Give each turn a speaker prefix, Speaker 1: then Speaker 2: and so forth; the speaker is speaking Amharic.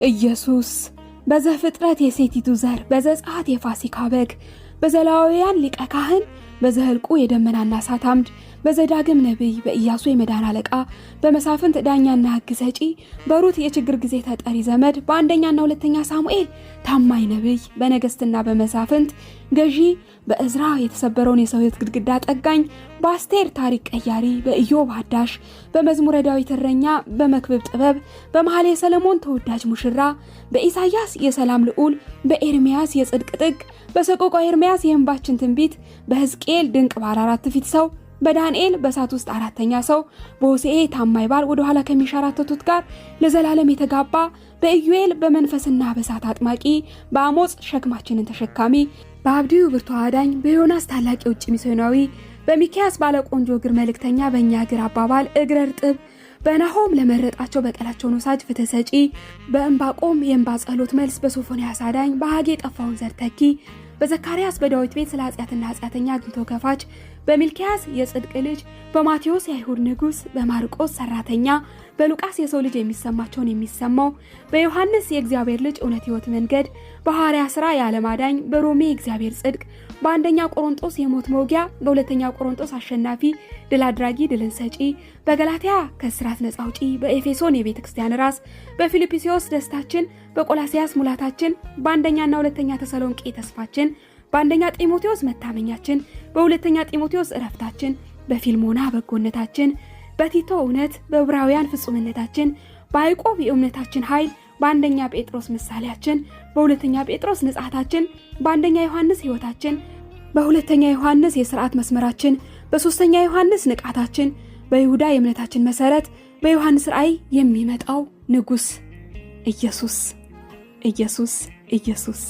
Speaker 1: ኢየሱስ በዘፍጥረት የሴቲቱ ዘር፣ በዘጸአት የፋሲካ በግ፣ በዘሌዋውያን ሊቀ ካህን፣ በዘኍልቍ የደመናና እሳት አምድ፣ በዘዳግም ነቢይ፣ በኢያሱ የመዳን አለቃ፣ በመሳፍንት ዳኛና ሕግ ሰጪ፣ በሩት የችግር ጊዜ ተጠሪ ዘመድ፣ በአንደኛና ሁለተኛ ሳሙኤል ታማኝ ነቢይ፣ በነገስትና በመሳፍንት ገዢ፣ በእዝራ የተሰበረውን የሰው ሕይወት ግድግዳ ጠጋኝ፣ በአስቴር ታሪክ ቀያሪ፣ በኢዮብ አዳሽ፣ በመዝሙረ ዳዊት እረኛ፣ በመክብብ ጥበብ፣ በመኃልየ ሰለሞን ተወዳጅ ሙሽራ፣ በኢሳይያስ የሰላም ልዑል፣ በኤርምያስ የጽድቅ ጥግ፣ በሰቆቃወ ኤርምያስ የእንባችን ትንቢት፣ በሕዝቅኤል ድንቅ ባለ አራት ፊት ሰው፣ በዳንኤል በእሳት ውስጥ አራተኛ ሰው፣ በሆሴዕ ታማኝ ባል ወደ ኋላ ከሚንሸራተቱት ጋር ለዘላለም የተጋባ፣ በኢዩኤል በመንፈስና በእሳት አጥማቂ፣ በአሞጽ ሸክማችንን ተሸካሚ፣ በአብድዩ ብርቱ አዳኝ፣ በዮናስ ታላቅ የውጭ ሚስዮናዊ፣ በሚኪያስ ባለ ቆንጆ እግር መልእክተኛ፣ በእኛ እግር አባባል እግረ እርጥብ፣ በናሆም ለመረጣቸው በቀላቸውን ወሳጅ ፍትህ ሰጪ፣ በእምባቆም የእምባ ጸሎት መልስ፣ በሶፎንያስ አዳኝ፣ በሐጌ የጠፋውን ዘር ተኪ፣ በዘካርያስ በዳዊት ቤት ስለ ኃጢአትና ኃጢአተኛ አግኝቶ ከፋች፣ በሚልኪያስ የጽድቅ ልጅ፣ በማቴዎስ የአይሁድ ንጉሥ፣ በማርቆስ ሰራተኛ፣ በሉቃስ የሰው ልጅ የሚሰማቸውን የሚሰማው፣ በዮሐንስ የእግዚአብሔር ልጅ እውነት ሕይወት መንገድ፣ በሐዋርያ ሥራ የዓለም አዳኝ፣ በሮሜ የእግዚአብሔር ጽድቅ፣ በአንደኛ ቆሮንጦስ የሞት መውጊያ፣ በሁለተኛ ቆሮንጦስ አሸናፊ ድል አድራጊ ድልን ሰጪ፣ በገላትያ ከእስራት ነጻ አውጪ፣ በኤፌሶን የቤተ ክርስቲያን ራስ፣ በፊልጵስዩስ ደስታችን፣ በቆላስያስ ሙላታችን፣ በአንደኛና ሁለተኛ ተሰሎንቄ ተስፋችን፣ በአንደኛ ጢሞቴዎስ መታመኛችን፣ በሁለተኛ ጢሞቴዎስ እረፍታችን፣ በፊልሞና በጎነታችን፣ በቲቶ እውነት፣ በዕብራውያን ፍጹምነታችን፣ በያዕቆብ የእምነታችን ኃይል፣ በአንደኛ ጴጥሮስ ምሳሌያችን፣ በሁለተኛ ጴጥሮስ ንጽሐታችን፣ በአንደኛ ዮሐንስ ሕይወታችን፣ በሁለተኛ ዮሐንስ የሥርዓት መስመራችን፣ በሦስተኛ ዮሐንስ ንቃታችን፣ በይሁዳ የእምነታችን መሠረት፣ በዮሐንስ ራእይ የሚመጣው ንጉሥ ኢየሱስ፣ ኢየሱስ፣ ኢየሱስ።